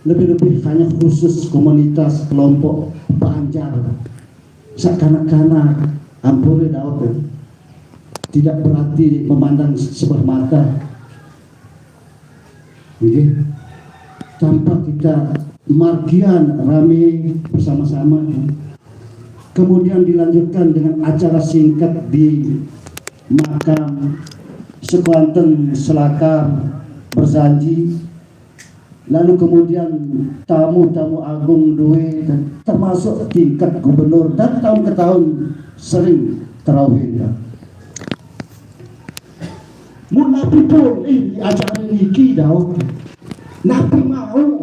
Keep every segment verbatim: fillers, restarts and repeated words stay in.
lebih-lebih hanya khusus komunitas kelompok Banjar. Sakanak-kanak, ampure Daud, ya. Tidak berarti memandang sebelah mata. Oke. Tanpa kita margian rame bersama-sama, ya. Kemudian dilanjutkan dengan acara singkat di makam Sekuanten Selakar Berjanji, lalu kemudian tamu-tamu agung due, termasuk tingkat gubernur, dan tahun ke tahun sering terawih. Mun napi boleh di acara niki, Daud? Napi mau?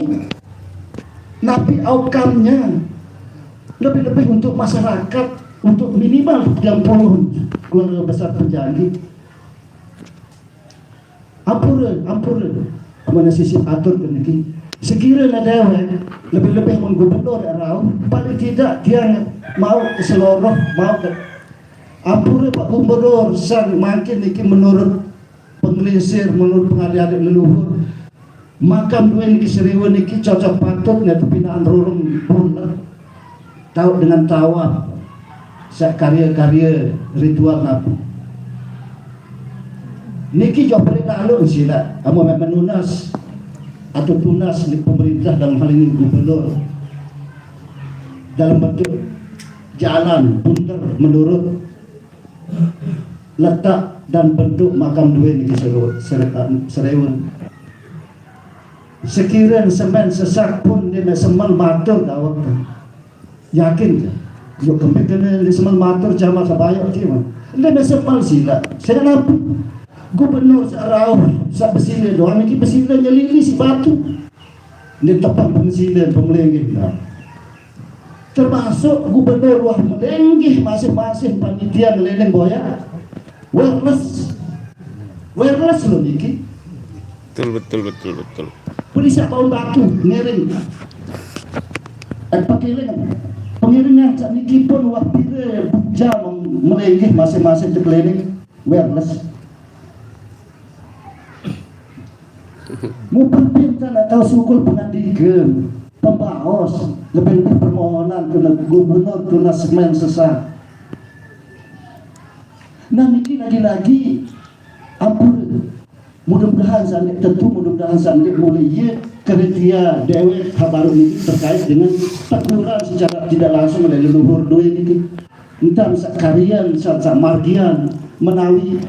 Napi aukamnya? Lebih-lebih untuk masyarakat, untuk minimal tiga puluh keluarga besar Berjanji. Ampure, ampure. Mana sisi atur ke niki? Sekiranya dewek, lebih-lebih mun gubernur rauh, paling tidak dia mau ke seluruh, mau ke, ampure Pak Gubernur, sang mangkin niki menurut penglingsir, menurut pengadi-adi leluhur, makam due niki Seriwe niki cocok patut niki pinaan rurung bulet. Tau dengan tawaf sak karya-karya ritual napi. Niki joh boleh lalu sila, amun menunas atau tunas di pemerintah, dalam hal ini gubernur, dalam bentuk jalan bunter menurut letak dan bentuk makam due niki Seru-, Sere-, Serewe. Sekiranya semen sesak pun dia nak semel matur Daud. Yakin je. Yuk kemik kena dia semel matur jama sabayok dia mah. Dia nak semel sila. Saya nampak gubernur sak rauh, sak besila doang, niki besila nyelili si batu. Dia tepang pengesila, pemelenggih dah. Termasuk gubernur wah melenggih masing-masing panitia ngeleleng boya. Wireless. Wireless lo niki. Betul, betul, betul, betul. Polisi tahun batu ngiring. Eh, pengiring. Pengiringan sak niki pun wah pira jam melenggih masing-masing tekeliling. Wireless. Mupun pinta nak tahu sukul pengandika, pembaos, lebih-lebih permohonan ke gubernur tunas semen sesak. Nah, niki lagi-lagi ampun. Mudah-mudahan sampai tentu, mudah-mudahan sampai mulai ya kerja dewek kabar ini terkait dengan teguran secara tidak langsung oleh leluhur dua ini. Entah sak karian, sak, sak margian menawi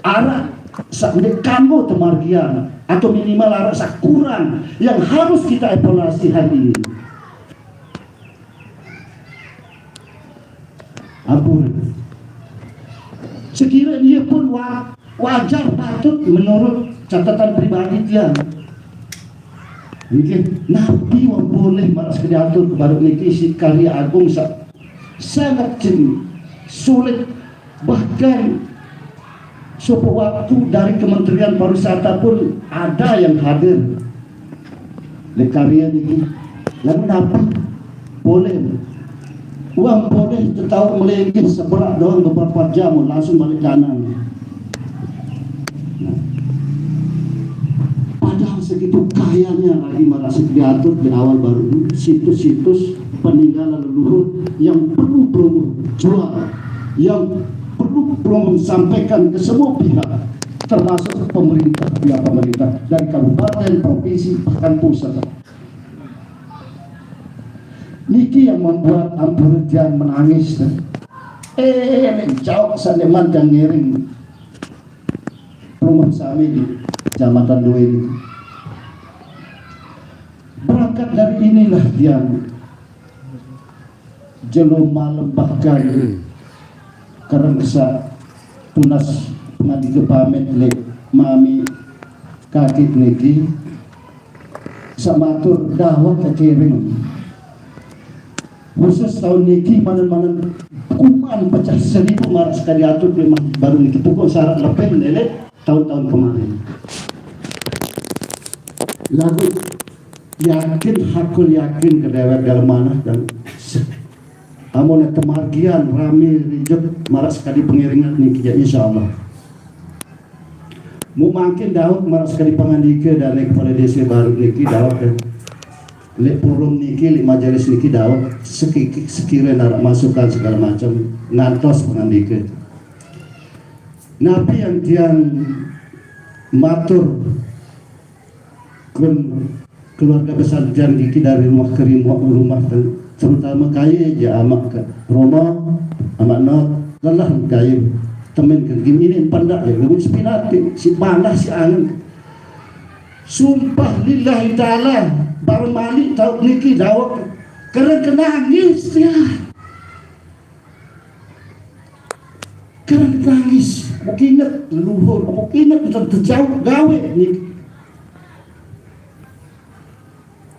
arak sak ndik kanggo temargian atau minimal arak sak kurang yang harus kita evaluasi hari ini. Ampun. Sekiranya ia pun wa-, wajar patut menurut catatan pribadi tiang. Mungkin napi wong boleh malas ke diatur ke baru niki si kali agung sa-, sangat jen-, sulit, bahkan suatu waktu dari Kementerian Pariwisata pun ada yang hadir. Lekarya niki. Lalu napi boleh? Uang boleh tetau melenggih sebelah doang beberapa jam langsung balik kanan. Nah. Padahal segitu kayanya lagi malah diatur di awal baru situs-situs peninggalan leluhur yang perlu promo jual, yang perlu promo sampaikan ke semua pihak, termasuk pemerintah, pihak pemerintah dari kabupaten, provinsi, bahkan pusat. Niki yang membuat ampun tiang menangis. Eh, jauh saneman yang ngiring rumah sami di Kecamatan Dua ini. Berangkat dari inilah tiang jelo malam bahkan karena sa tunas pengadi pamit le mami kaki niki samatur dawet kekiring. Khusus tahun niki manen-manen kuman pecah seribu marak sekali atur memang baru niki pukul syarat lebih lele tahun-tahun kemarin. Lagu yakin, hakul yakin ke dewek dalam manah dan se-, amun temargian rami rijuk marak sekali pengiringan niki ya, insyaallah. Mu mangkin Daud marak sekali pangandika dan kepala desa baru niki Daud dan Lek forum niki, lek majelis niki dawet seki-, sekira narak masukan segala macam ngantos pengandika. Napi yang tiang matur kun keluarga besar tiang niki dari rumah ke rumah, rumah, terutama kaya ja amak ke Roma, amak Not, lelah kaya temen ke gini ni pandak ya, lagu sepinati, si panah, si angin. Sumpah lillahi ta'ala, baru malik tahu niki dawet. Keren kenangis ya. Keren kenangis. Mau ingat leluhur, mau ingat tentang terjauh gawe niki.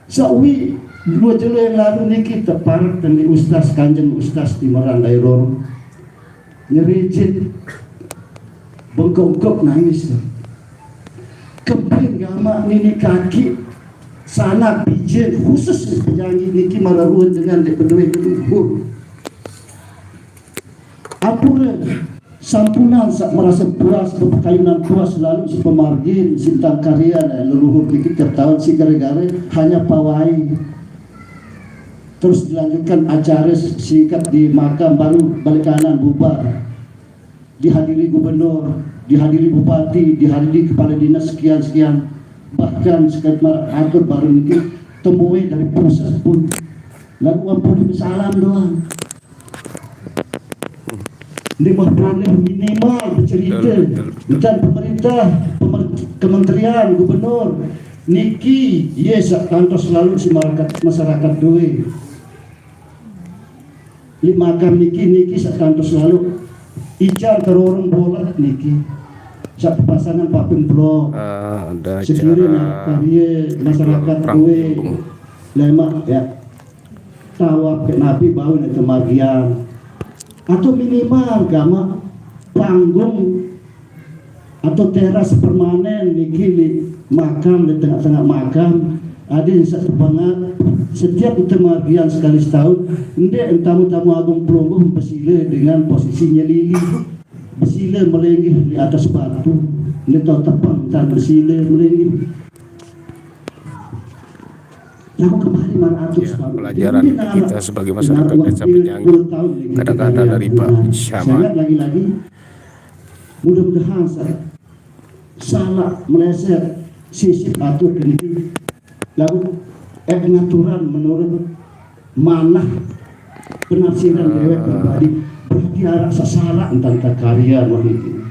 Sawi dua jelo yang lalu niki teparet dengan Ustaz, Kanjeng Ustaz Timeran Dairor. Nyerijit, bengkok-bengkok nangis tu. Kempin gamak nini kaki, sanak bijil khusus pejanji niki mararuan dengan dek bedue ketubuh. Ampura, sampunan sak merasa puas, berpekayunan puas selalu si pemargin, sintang karya leluhur niki tiap tahun si gara-gara hanya pawai. Terus dilanjutkan acara singkat di makam, baru balik kanan bubar. Dihadiri gubernur, dihadiri bupati, dihadiri kepala dinas sekian-sekian. Bahkan sekedar atur baru niki temui dari pusat pun. Lalu ampun salam doang. Ini mah boleh minimal bercerita. Betul, betul, betul. Dan pemerintah, pemer-, kementerian, gubernur, niki, ye sak kantos selalu si masyarakat, masyarakat due. Li makam niki, niki sak kantos selalu ican terorong bolat niki. Sak pasangan papin blok. Ah, ada sekiranya acara karya masyarakat due. Lemak ya. Tawaf ke Nabi bau nak kemagian. Atau minimal gamak panggung atau teras permanen niki di makam, di tengah-tengah makam. Adi sebangat setiap kita margian sekali setahun, ndek tamu-tamu agung pelungguh bersila dengan posisinya lili. Bersila melinggih di atas batu. Ini tahu tepang dan bersila melinggih. Lalu kembali marah atur. Ya, pelajaran kita sebagai masyarakat desa Penyangga, kadang-kadang dari Pak Syama. Lagi-lagi, mudah-mudahan saya salah meleset sisip atur ini. Lalu eh, pengaturan menurut manah penafsiran dewek pribadi, berarti arah sasalah tentang karya wah itu.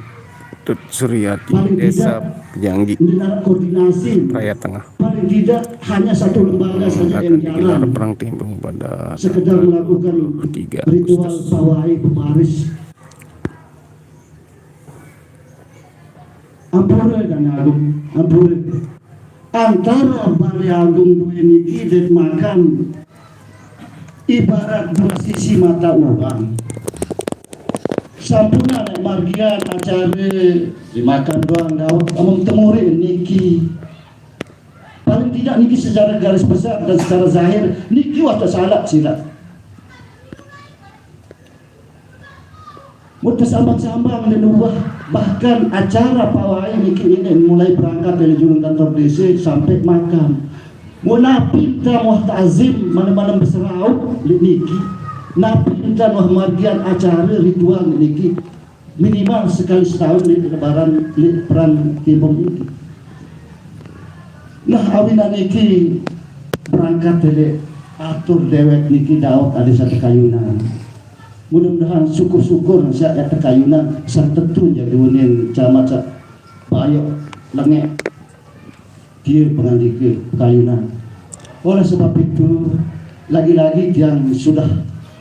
Tut Suryati, paling Desa tidak, Penyanggi, mendarat koordinasi Raya Tengah. Paling tidak hanya satu lembaga saja yang jalan. Perang Timbung pada sekedar melakukan ritual pawai pebaris. Ampura dan agung, ampura. Antara Balai Agung due niki dek makam ibarat dua sisi mata uang. Sampun ada margian acara di makam doang dawet, amun temuri niki. Paling tidak niki secara garis besar dan secara zahir niki wah tak salah silap. Mun tersambang-sambang leluhur, bahkan acara pawai niki ini mulai berangkat dari julung kantor desa sampai makam. Mun napi enta muah takzim malam-malam beseraup lek niki, napi enta muah margian acara ritual lek niki, minimal sekali setahun lek lebaran lek perang Timbung niki. Nah, awinan niki berangkat lek atur dewek niki dawet ada satu kayunan. Mudah-mudahan syukur-syukur siap ya tekayunan serta tu jadi unin camat sak bayok lengek dia pengandika tekayunan. Oleh sebab itu, lagi-lagi tiang sudah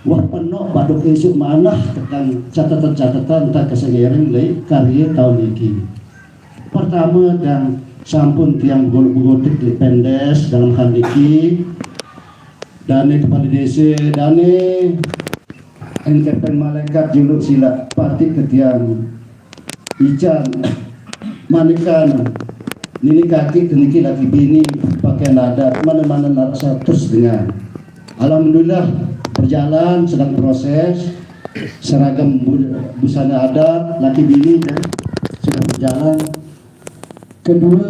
wah penok baduk esok manah tekan catatan-catatan tentang kesengereng le karya tahun niki. Pertama, tiang sampun tiang begolek-begotik le pendes dalam hal niki. Dane kepala desa, dane Engkepeng malaikat juluk silak patik ketiang. Ican manikan nini kaki teniki laki bini pakaian adat mana-mana narak satus dengan. Alhamdulillah berjalan sedang proses seragam bu-, busana adat laki bini dan sudah berjalan. Kedua,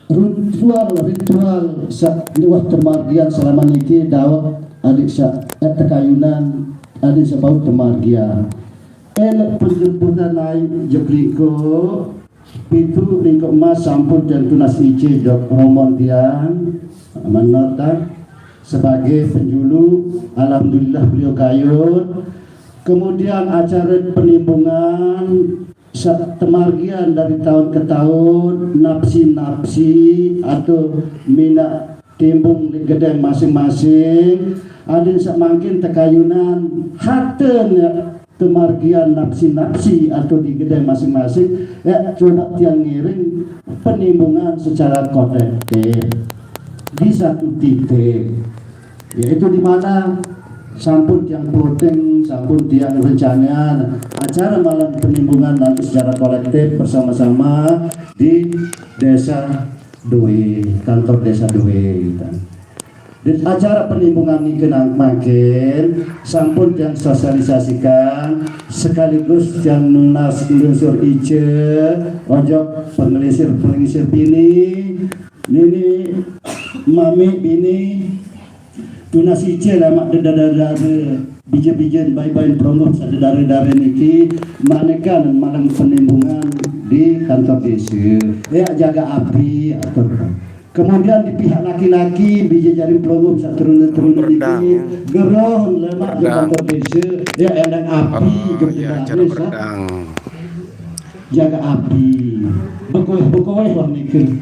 ritual-ritual saq luwih temargian selama niki dawek adeq saq, eh, tekayunan adeq saq bau temargian. Eneq penjemputan aiq jok lingkoq, pitu lingkoq emas sampun tiang tunas ice jok romon tiang, menot, ah, sebagai penjulu, alhamdulillah beliau kayun. Kemudian acara penimbungan saq temargian dari taun ke taun, napsi-napsi atau minaq timbung leq gedeng masing-masing, adeq saq mangkin tekayunan hate ne temargian napsi-napsi atau di gedeng masing-masing, ya, coba tiang ngiring penimbungan secara kolektif di satu titik, yaitu di mana sampun tiang plotting, sampun tiang rencana acara malam penimbungan nanti secara kolektif bersama-sama di Desa Due, kantor Desa Due, gitu. Dan acara penimbungan niki nang mangkin sampun tiang sosialisasikan, sekaligus tiang nunas ngelingsir ice ojok penglingsir-penglingsir bini, nini, mami, bini, tunas ice lemaq dedare-dare, bije-bijen, bain-bain pelungguh saq dedare-dare niki manekan malam penimbungan di kantor dese. Ya, jaga api, atur. Kemudian di pihak laki-laki, bije jarin pelungguh saq terune-terune niki, geroh lemaq di kantor dese, ya, endang api, oh, ya, acara beredang. Jaga api. Bekoeh-bekoeh wah niki.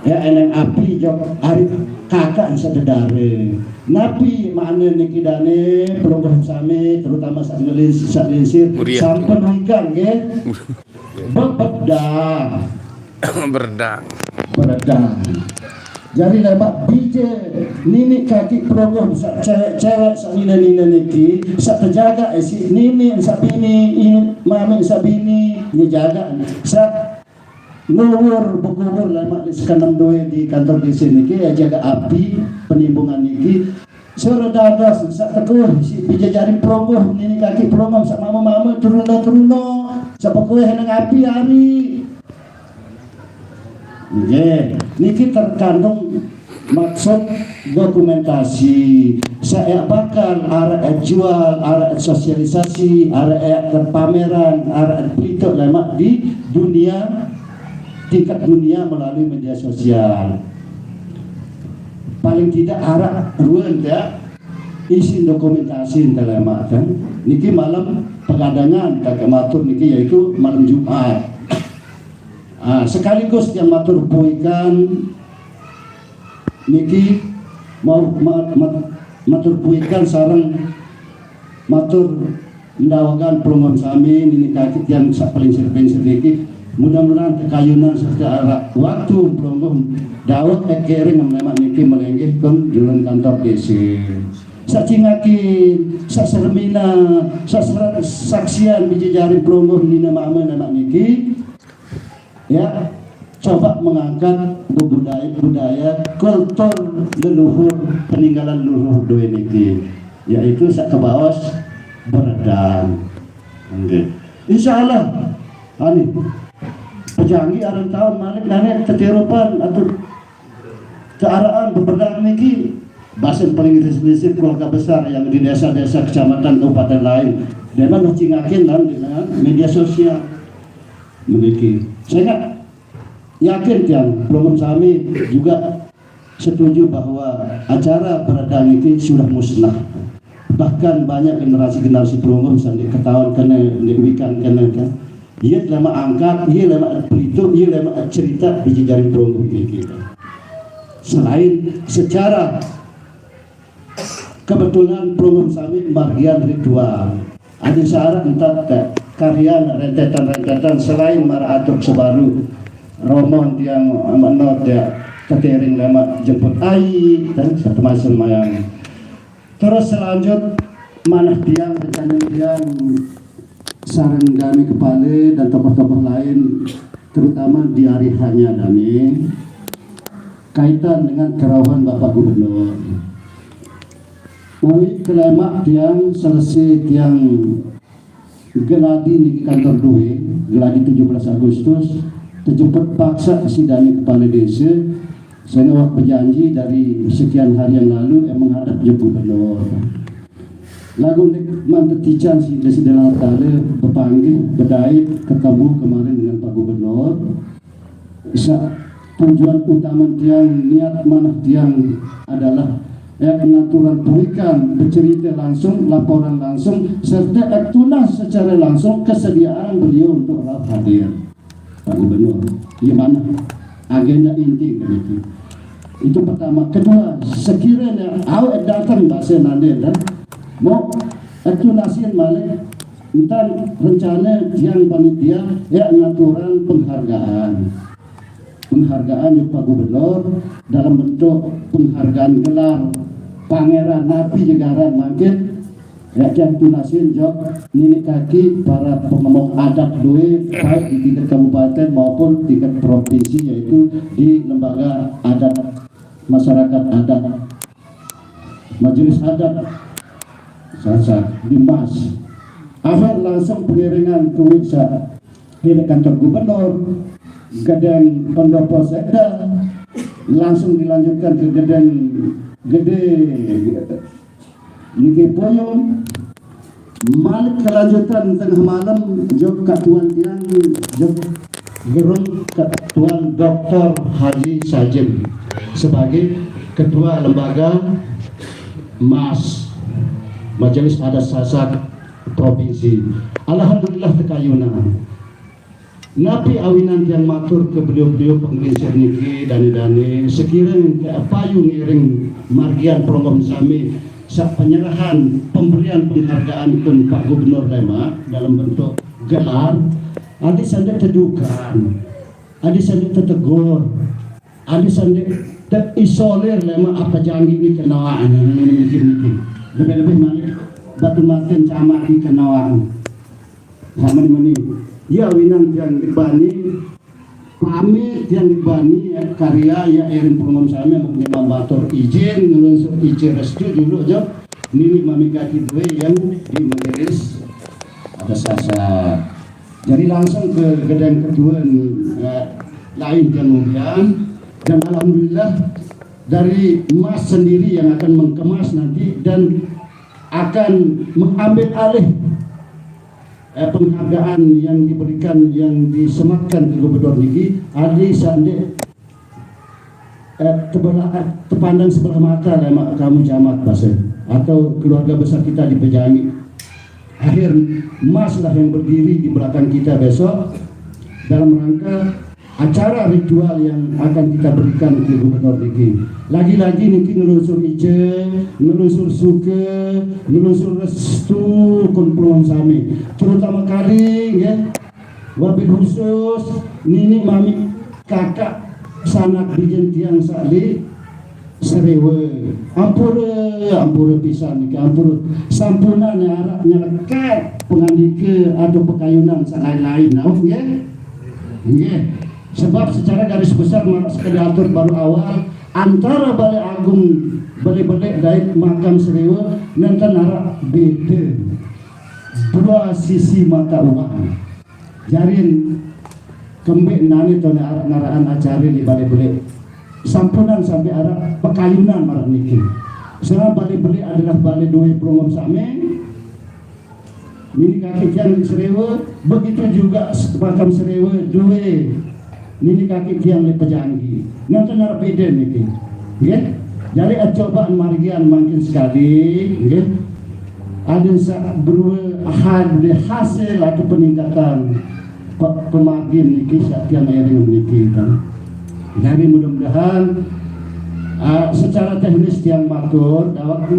Ya, endang api jok ari kakaq saq dedare. Napi makne niki dane pelungguh sami, terutama saq ngelis-, saq lingsir, sampun wikan, nggih. Bebedah. Beredang. Beredang. Jari lemaq bije niniq kakiq pelungguh saq cewek-cewek saq nine-nine niki, saq tejagaq isiq niniq saq bini, mamiq saq bini, nyejagaq saq ngubur, bekubur lemaq leq sekenem due di kantor dese niki, ya, jaga api penimbungan niki. Sure dados saq tekuh siq bije jarin pelungguh, niniq kakiq pelungguh, saq mame-mame, terune-terune, saq pekueh nang api ari. Nggih, niki terkandung maksud dokumentasi. Saq eaq bakal araq eaq jual, araq eaq sosialisasi, araq eaq pameran, araq eaq pelituq lemaq di dunia, tingkat dunia melalui media sosial. Paling tidak araq ruen, ya, isin dokumentasi endah lemaq, kan. Niki malem pegadangan, kakek matur niki, yaitu malem Jumat. Ah, sekaligus tiang matur puikan niki, mau ma-, ma-, matur puikan sareng matur ndawegan pelungguh sami, niniq kakiq tiang saq pelingsir-pelingsir niki. Mudah-mudahan tekayunan serte araq waktu pelungguh dawek eq kering lemaq niki melenggih keng julun kantor dese. Saq cingakin, saq seremina, saq ser-, saksian bije jarin pelungguh nine mame lemaq niki. Ya, coba mengangkat budaya, budaya kultur leluhur, peninggalan leluhur due niki, yaitu saq kebaos beredang. Nggih. Insyaallah, ani, pejanggi aran taun malik dane tetirupan atau kearaan beberedang niki, basen paling intensif keluarga besar yang di desa-desa, kecamatan, kabupaten lain. Demen cingakin lan dengan media sosial. Memiliki. Saya yakin tiang pelungguh sami juga setuju bahwa acara beredang itu sudah musnah. Bahkan banyak generasi-generasi pelungguh saq ndeq ketaun kene, ndeq wikan kene, kan. Ie lemaq angkat, ie lemaq pelituq, ie lemaq cerite bije jarin pelungguh niki. Selain secara kebetulan pelungguh sami margian ritual. Adeq saq araq entat, eh, karyan rentetan-rentetan selain maraq atur sebaru. Romon tiang menot, ya, ketiring lemaq jemput aiq, kan, saq temasel mayang. Terus selanjut manah tiang, rencana tiang sareng dane kepale dan tokoh-tokoh lain, terutama di hari hanya dane, kaitan dengan kerauhan Bapak Gubernur. Uiq kelemaq tiang selese tiang geladi niki kantor due, geladi tujuh belas Agustus, Jemput paksa si dani kepala desa, saya awak berjanji dari sekian hari yang lalu, eh, menghadap je gubernur. Lagu ni mantetican si dari dalam tala berpanggil, berdait, ketemu kemarin dengan Pak Gubernur. Sa-, tujuan utama tiang, niat manah tiang adalah, eh, pengaturan purikan, bercerita langsung, laporan langsung, serta tunas secara langsung kesediaan beliau untuk rauh hadir. Pak Gubernur, di mana agenda inti begitu. Itu pertama. Kedua, sekiranya awak datang bahasa nanti dah, mau itu nasin balik, entan rencana yang panitia, ya, ngaturan penghargaan. Penghargaan di Pak Gubernur dalam bentuk penghargaan gelar Pangeran Napi Jegaran mungkin, ya, yang tunasin jok nini kaki para pengemong adat dua, baik di tingkat kabupaten maupun tingkat provinsi, yaitu di lembaga adat, masyarakat adat, majelis adat Sasak di Mas. Akhir langsung pengiringan ke Wiksa, di kantor gubernur, gedeng pendopo sekda, langsung dilanjutkan ke gedeng gede niki puyung. Malik kelanjutan tengah malam, jok katuan tiang, jok gerung katuan Doktor Haji Sajin sebagai ketua lembaga Mas, Majelis Adat Sasak Provinsi. Alhamdulillah tekayuna. Napi awinan tiang matur ke beliau-beliau penglingsir niki, dane-dane, sekiranya ke payu ngiring margian pelongom sami, sak penyerahan pemberian penghargaan pun Pak Gubernur Lema dalam bentuk gelar, adi sande tedukan, adi sande tetegur, adi sande terisolir Lema apa janji ni kena ini, ini, ini, ini. Lebih-lebih malik batu maten camat ni kena. Sama mani. Ya, winan tiang dibani, pamit tiang dibani, ya, karya, ya, iring pengum sami, mukni mambatur izin, ngulun su izin restu dulu aja. Nini mami kaki dua yang di majelis ada sasa. Jadi langsung ke gedang ketua, ya, lain kemudian. Dan alhamdulillah dari Mas sendiri yang akan mengemas nanti dan akan mengambil alih, eh, penghargaan yang diberikan, yang disematkan ke gubernur niki, adi sande, eh, tebelah, eh, tepandang sebelah mata lah mak kamu camat bahasa atau keluarga besar kita di Pejangi. Akhir Mas lah yang berdiri di belakang kita besok dalam rangka acara ritual yang akan kita berikan ke gubernur niki. Lagi-lagi niki ngelusur ice, ngelusur suke, ngelusur restu kumpulan sami. Terutama kali, ya, wabil khusus nini mami kakak sanak bijen tiang sali serewe. Ampura, ampura pisan niki, ampura. Sampunan ya arak nyelekat pengandika atau pekayunan selain-lain. Nah, ya. Nggih. Sebab secara garis besar marak sekeda atur baru awal antara Balai Agung, Balai Belek dait makam Serewa nenten arak beda dua sisi mata uang. Jarin kembe nani tone arak naraan acara di Balai Belek. Sampunan sampai arak pekayunan marak niki. Sebab Balai Belek adalah balai dua pelongom sami, nini kaki tiang Serewa, begitu juga makam Serewa dua nini kaki tiang le Pejangi. Nenten arep beda niki. Nggih. Jadi, eh, cobaan margian mangkin sekali, nggih. Ada sa-, berua had-, hasil atau peningkatan pe-, pemargin niki sak tiang ering niki kan. Jadi mudah-mudahan, ah, secara teknis tiang matur dawat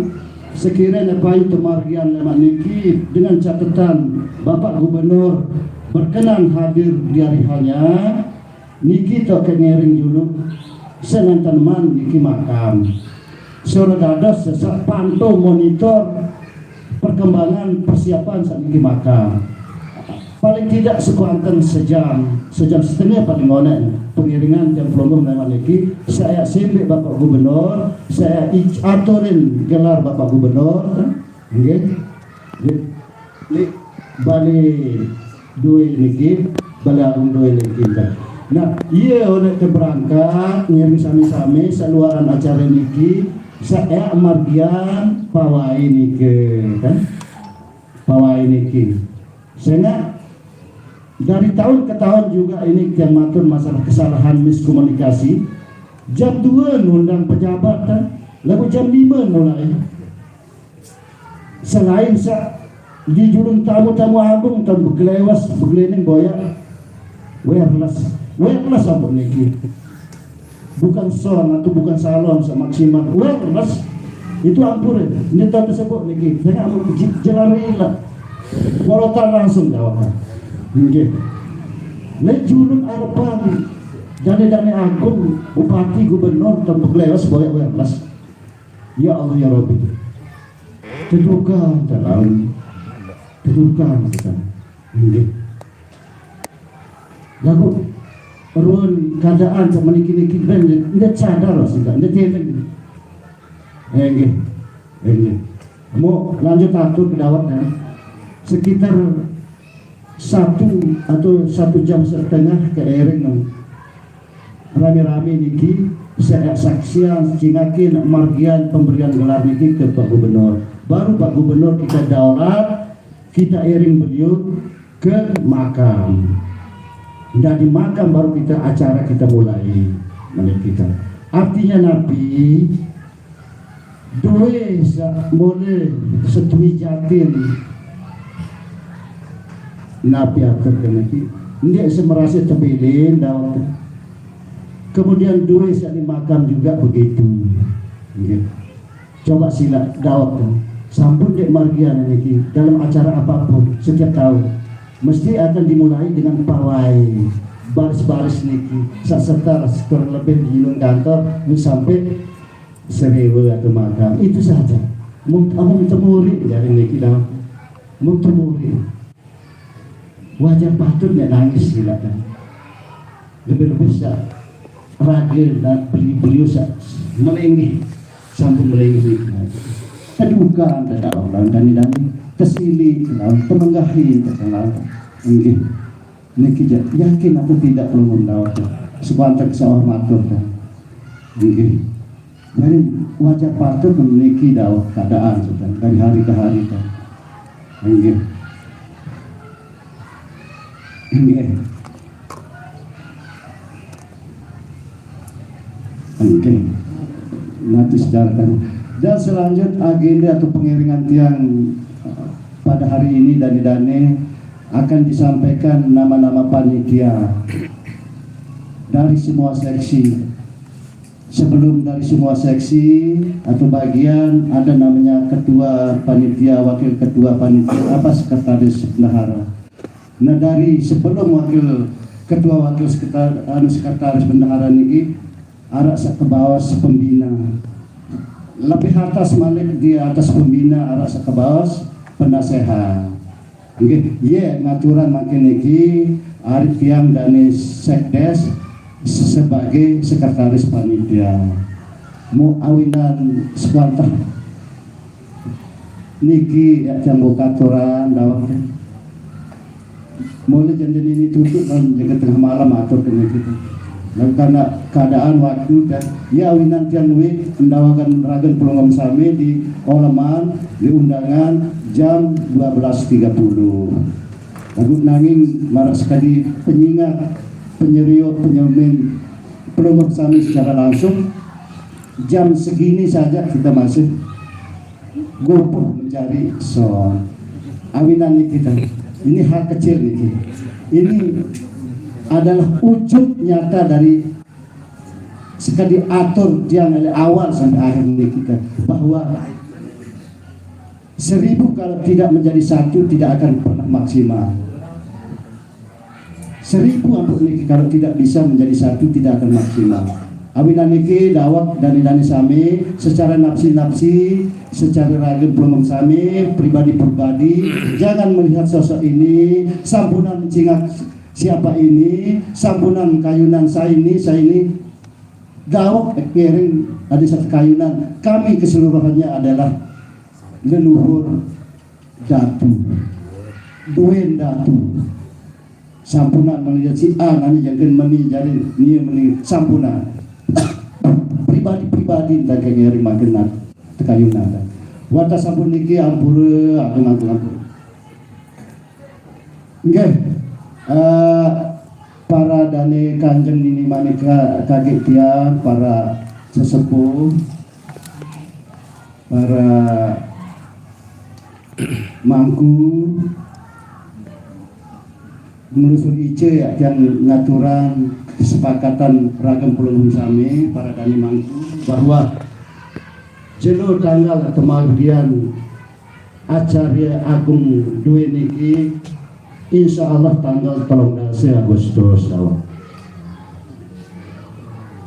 sekiranya payu temargian lemak niki dengan catatan Bapak Gubernur berkenan hadir di hari hanya niki, tok ke ngiring dulu sengan tanaman niki makam. Suruh dados sesak pantau monitor perkembangan persiapan saat niki makam. Paling tidak sekuanten sejam, sejam setengah paling onek pengiringan tiang pelungguh lemak niki. Saya simbik Bapak Gubernur, saya ic-, aturin gelar Bapak Gubernur, nggih. Nggih. Li Balai dua niki, Balai Agung dua niki. Nah, iya oleh teberangkat ngiring sami-sami saluaran acara niki, saya margian pawai niki, kan? Pawai niki. Sehingga dari tahun ke tahun juga ini yang matur masalah kesalahan miskomunikasi. Jam dua ngundang pejabat, kan? Lalu jam lima mulai. Selain sa di julun tamu-tamu agung, kan begelewas, begelening boya wireless. Wireless apa niki? Bukan sound atau bukan salon sa maksimal. Wireless. Itu ampun ya. Ini tahu tersebut niki. Saya nggak mau je- jelarila. Polotan langsung jawabnya. Nggih. Nek julun arepan dane-dane agung, bupati, gubernur, kan begelewas boya wireless. Ya Allah ya Rabbi. Tedukan dalam. Tedukan kita. Nggih. Lagu ruang keadaan sama niki-niki ben ndak sadar lah sudah, ndak tieneng. Eh, nggih. Eh, nggih. Mau lanjut atur ke dawat, kan? Sekitar satu atau satu jam setengah keiring rame-rame niki, saya saksian cingakin margian pemberian gelar niki ke Pak Gubernur. Baru Pak Gubernur kita daulat, kita iring beliau ke makam. Dari makam baru kita acara kita mulai. Menurut kita. Artinya napi, duwe sa mule setui jatin napi atur kena ki. Ndik semerasa tebelin dawat. Kemudian duwe sa di makam juga begitu. Nggih. Coba sila dawat, kan? Sampun dek margian niki dalam acara apapun setiap tahun mesti akan dimulai dengan pawai, baris-baris niki, sasetar kurang lebih di ilung kantor sampai serewe atau makam. Itu saja. Mung amung temuri dari niki dawat. Mung temuri. Wajar patut nek nangis, gila, kan? Lebih-lebih sa raga dan beli beliau sa melenggih, sampun melenggih niki. Kedukaan tidak orang dan dan kesili, temenggahi, enggih. Niki ja- yakin atau tidak perlu mendapat sebantak sawah matur, kan? Nggih. Jadi wajar patut memiliki dawah keadaan, sudah dari hari ke hari, kan? Nggih. Nggih. Oke. Nanti sejarahkan. Dan selanjut agenda atau pengiringan tiang, eh, pada hari ini, dane-dane, akan disampaikan nama-nama panitia dari semua seksi. Sebelum dari semua seksi atau bagian, ada namanya ketua panitia, wakil ketua panitia, apa, sekretaris bendahara. Nah, dari sebelum wakil ketua, wakil sekretaris, anu, sekretaris bendahara niki, arak sak kebawas pembina. Lebih atas malik di atas pembina, arak sak kebawas penasehat. Nggih, ye ngaturan makin niki, ari tiang dane sekdes sebagai sekretaris panitia. Mu awinan sekuantah niki ya tiang buka aturan dawet. Mulai jam ini tutup kan jaga tengah malam atur kena kita. Dan karena keadaan waktu dan ya awinan tiang wi mendawakan ragen pelungguh sami di oleman di undangan jam dua belas tiga puluh. Lagu nanging marak sekali pengingat, penyerio, penyemin pelungguh sami secara langsung. Jam segini saja kita masih gopoh mencari sound. Awinan ini kita, ini hal kecil nih. Ini adalah wujud nyata dari sekali atur tiang dari awal sampai akhir ini kita, bahwa seribu kalau tidak menjadi satu tidak akan pernah maksimal. Seribu ampun niki kalau tidak bisa menjadi satu tidak akan maksimal. Awinan niki dawet dane-dane sami secara nafsi-nafsi, secara ragam pelungguh sami, pribadi-pribadi, jangan melihat sosok ini, sampunan cingak siapa ini, sampunan kayunan saya ini, saya ini. Dawet kering ada satu kayunan. Kami keseluruhannya adalah leluhur datu. Duen datu. Sampunan mani si A nani jangken mani jari ni mani sampunan. Pribadi-pribadi tangke ngeri makin nat tekayunan. Wata sampun niki ampura agung agung ampura. Nggih. Eh, para dane kanjeng nini manika kagek tiang, para sesepuh, para mangku, melusur ice ya tiang ngaturan kesepakatan ragam pelungguh sami, para dane mangku, bahwa jelo tanggal kemargian acara agung due niki, insya Allah tanggal telung dasa Agustus dawet.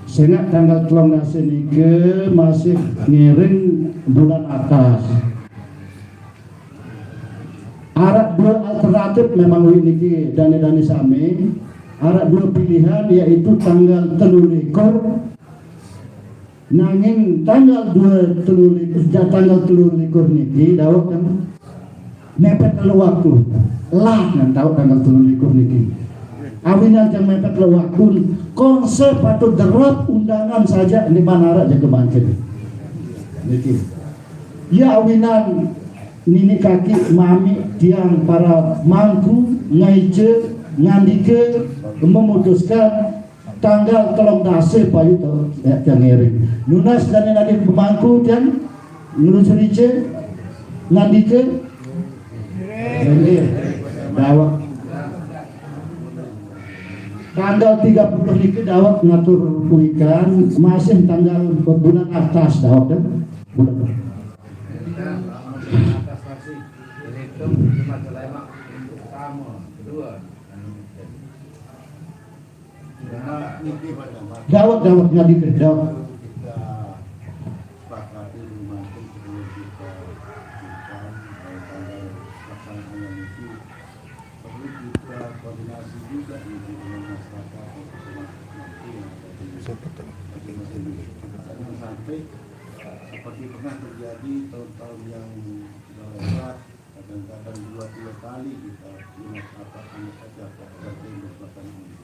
Sengak tanggal telung dasa niki masih ngiring bulan atas. Arah dua alternatif memang wi niki dane-dane sami. Arah dua pilihan, yaitu tanggal telu likur. Nanging tanggal dua telu likur, tanggal telu likur niki dawet kan mepet telu waktu. Lah, ngan dawet tanggal telu likur niki. Awinan jang mepet telu waktu, konsep atau derap undangan saja di mana arah jaga bangkit. Niki. Ya awinan nini kaki mami tiang para mangku ngaice ngandike memutuskan tanggal telung dasa payu to ya, tiang ngiring. Nunas dane nadi pemangku tiang ngelusuri ce ngandike ngiring. Dawet. Tanggal tiga puluh niki dawet ngatur kuikan masih tanggal bulan atas dawet ya. Bulan. Dawet, dawet, nggak dikit, dawet. Kita sepakati dulu mangkin sebelum kita bukan, eh, tanggal pelaksanaannya itu perlu kita koordinasi juga gitu dengan masyarakat untuk nanti yang ada di masing-masing desa. Jangan sampai seperti pernah terjadi tahun-tahun yang sudah lewat, kadang-kadang dua tiga kali kita punya apa, anggap saja apa, ada yang berkaitan ini.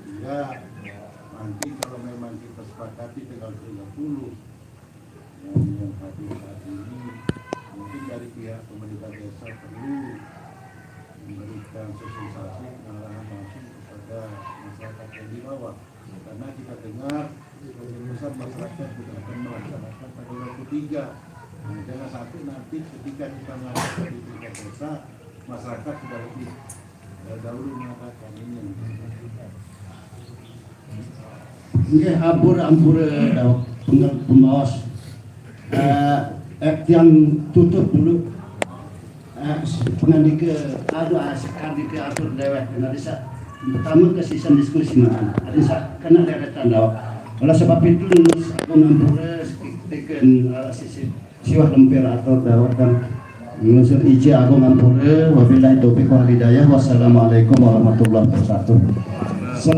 Sehingga nanti kalau memang kita sepakati tanggal tiga puluh, yang, yang hadir saat ini, mungkin dari pihak pemerintah desa perlu memberikan sosialisasi pengarahan langsung kepada masyarakat yang di bawah. Karena kita dengar keputusan masyarakat sudah akan melaksanakan tanggal dua puluh tiga. Nah, jangan sampai nanti ketika kita melakukan di tingkat desa, masyarakat sudah lebih, eh, dahulu mengatakan ini. Nggih, ampura, ampura, dawet pengel-, pemaos. Eh, eh, tiang tutup dulu. Eh, pengandika, aduh, ah, sekandika atur dewek. Nanti sa-, pertama ke sisa diskusi, nah. Nanti sa-, kena deretan dawet. Oleh sebab itu, aku ngampura sekitik, eh, sisi siwah lempir atur dawet dan ngusir ije aku ngampura. Wabillahi taufiq wal hidayah. Wassalamualaikum warahmatullahi wabarakatuh. Salam.